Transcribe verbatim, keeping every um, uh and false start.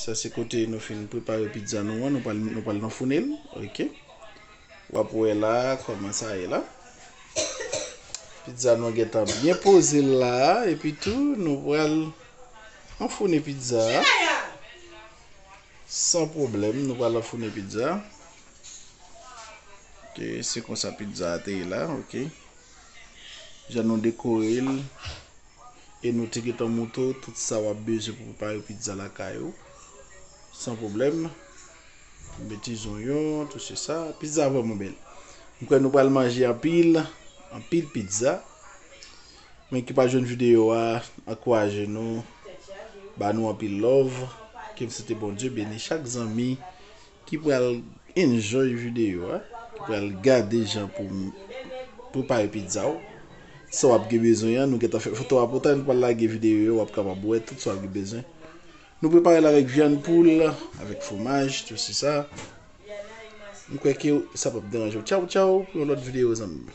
Sa se kote nou fin prepare pizza nou an, nou pral, nou pral nan foune l, ok. W ap wè la kòman sa ye la. Pizza nou an gentan byen poze la, epi tou nou pral anfoune pizza a. San pwoblèm, nou pral anfoune pizza. Ok, se konsa pizza a te ye la, ok. Jan nou dekore l, e nou te gentan montre w tout sa w ap bezwen pou prepare pizza lakay ou. San pwoblèm. Mete zonyon, tout se sa. Pizza vrèman bèl. M kwè nou pral manje anpil, anpil pizza. Men ki pa jwenn videyo a, ankouraje nou, ba nou anpil love. Ke m swete Bondye beni chak zanmi ki pral enjoy videyo a, ki pral gade jan pou m prepare pizza w. Sa w ap gen bezwen an, nou gentan fè foto a pou tande, nou pral lage videyo yo, w ap kapab wè tout sa w ap gen bezwen. Nou prepare l avèk vyann poul, avèk fwomaj, tout se sa. M kwè ke sa p ap deranje w. Tchaw, tchaw, pou yon lòt videyo, zanmi m.